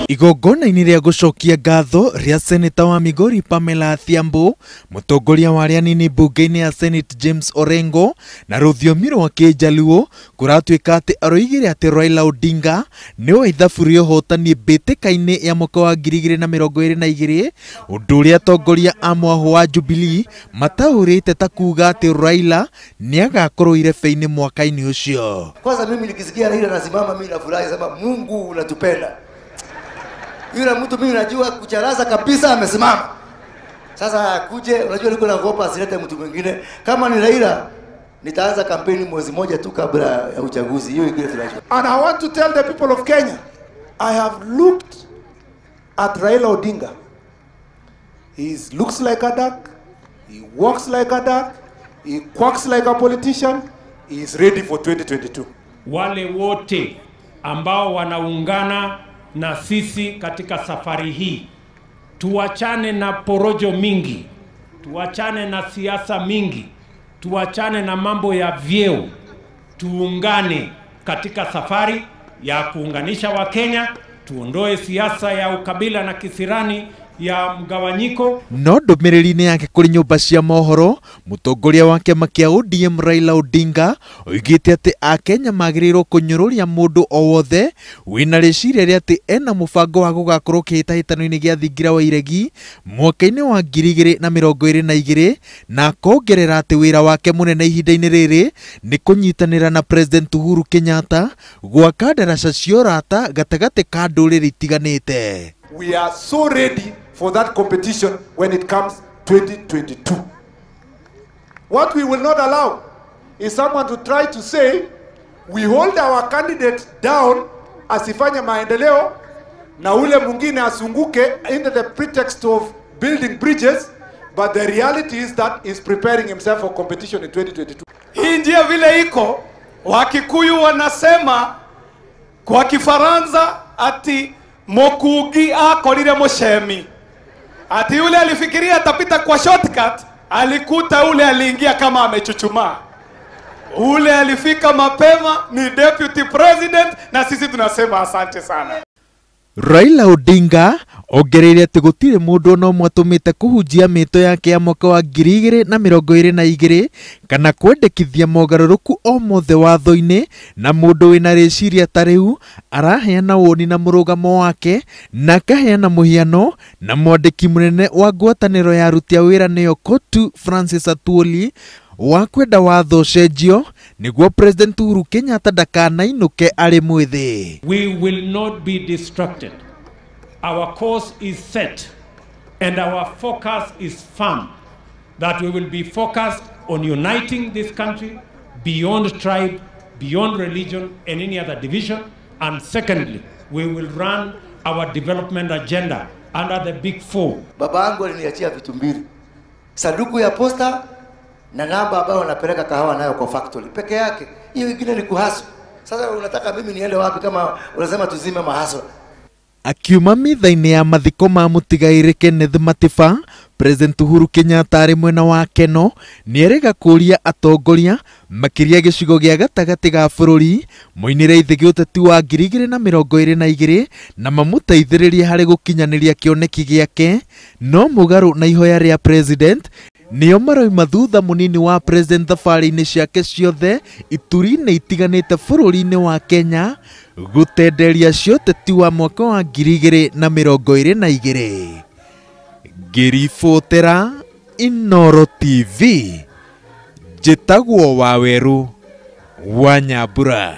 Igongona-inĩ rĩa gũcokia ngatho rĩa seneta wa Migori Pamela Athiambo, mũtongoria wa arĩa anini mbunge-inĩ ya Senate James Orengo na rũthiomi rwa Kĩjaluo kũratuĩka atĩ aroigire atĩ Raila Odinga nĩwe ithabu rĩa ũhotani mbĩtĩka-inĩ ya mwaka wa 2022, ũndũ ũrĩa atongoria a mwahũ wa Jubilee mataũrĩte ta kuga atĩ Raila nĩagakorwo irebe-inĩ mwaka-inĩ ũcio. Kwanza mimi nikisikia Raila nasimama, mimi nafurahi, sema Mungu unatupenda. Yule mtu mimi najua kucharaza kabisa amesimama. Sasa kuje, unajua niko naogopa asilete mtu mwingine. Kama ni Raila nitaanza kampeni mwezi moja tu kabla ya uchaguzi. Hiyo ingine tunajua. And I want to tell the people of Kenya, I have looked at Raila Odinga. He looks like a duck, he walks like a duck, he quacks like a politician. He is ready for 2022. Wale wote ambao wanaungana na sisi katika safari hii, tuachane na porojo mingi, tuachane na siasa mingi, tuachane na mambo ya vyeo, tuungane katika safari ya kuunganisha Wakenya, tuondoe siasa ya ukabila na kisirani ya mgawanyiko. No ndũmĩrĩri-inĩ yake kũrĩ nyũmba cia mohoro, mũtongoria wa kĩama kĩa ODM Raila Odinga oigĩte atĩ Akenya magĩrĩirwo kũnyũrũria mũndũ o wothe wĩna rĩciria rĩa atĩ ena mũbango wa gũgakorwo kĩhĩtahĩtano-inĩ gĩa thingira wa iregi mwaka-inĩ wa 2022, na akongerera atĩ wĩra wake mũnene ihinda-inĩ rĩrĩ nĩ kũnyitanĩra na President Uhuru Kenyatta gwaka ndaraca cia ũrata gatagatĩ ka ndũrĩrĩ itiganĩte. We are so ready for that competition when it comes 2022. What we will not allow is someone to try to say we hold our candidate down asifanye maendeleo na ule mwingine asunguke under the pretext of building bridges, but the reality is that he's preparing himself for competition in 2022. Hii njia vile iko, Wakikuyu wanasema kwa Kifaransa ati Mokugi akorire moshemi. Ati yule alifikiria atapita kwa shortcut, alikuta ule aliingia kama amechuchumaa. Ule alifika mapema ni deputy president, na sisi tunasema asante sana. Raila Odinga ongereire atĩ gũtirĩ mũndũ ona ũmwe atũmĩte kũhunjia mĩto yake ya mwaka wa 2022 kana kwendekithia mogarũrũku o mothe watho-inĩ, na mũndũ wĩna rĩciria ta rĩu araheana woni na mũrũgamo wake na akaheana mũhiano na mwandĩki mũnene wa ngwatanĩro ya aruti a wĩra nĩyo COTU Francis Atwoli wa kwenda watho ũcenjio nĩguo President Uhuru Kenyatta ndakanainũke arĩ mwĩthĩ. We will not be distracted. Our course is set and our focus is firm, that we will be focused on uniting this country beyond tribe, beyond religion and any other division. And secondly, we will run our development agenda under the big four. Baba yangu aliniachia vitu mbili, sanduku ya posta na namba ambayo wanapeleka kahawa nayo kwa factory peke yake. Hiyo ingine ni kuhasu. Sasa unataka mimi niende wapi kama unasema tuzime mahaso? Akiuma mitha-inĩ ya mathiko ma mũtigairĩ Kenneth Matiba, President Uhuru Kenyatta arĩ mwena wa Keno nĩerĩga kũũria atongoria makĩria gĩcigo gĩa gatagatĩ ga bũrũri moinĩre ithe gĩũteti wa 2022 na mamũteithĩrĩrie harĩ gũkinyanĩria kĩoneki gĩake. No mũgarũ na ihoya rĩa President, nĩo maroima thutha mũnini wa President thabarĩ-inĩ ciake ciothe ituri-inĩ itiganĩte bũrũri-inĩ wa Kenya gũtenderia cioteti wa mwaka wa 2022. Ngĩribotera Inooro TV, njĩtagwo Wawerũ wa Nyambura.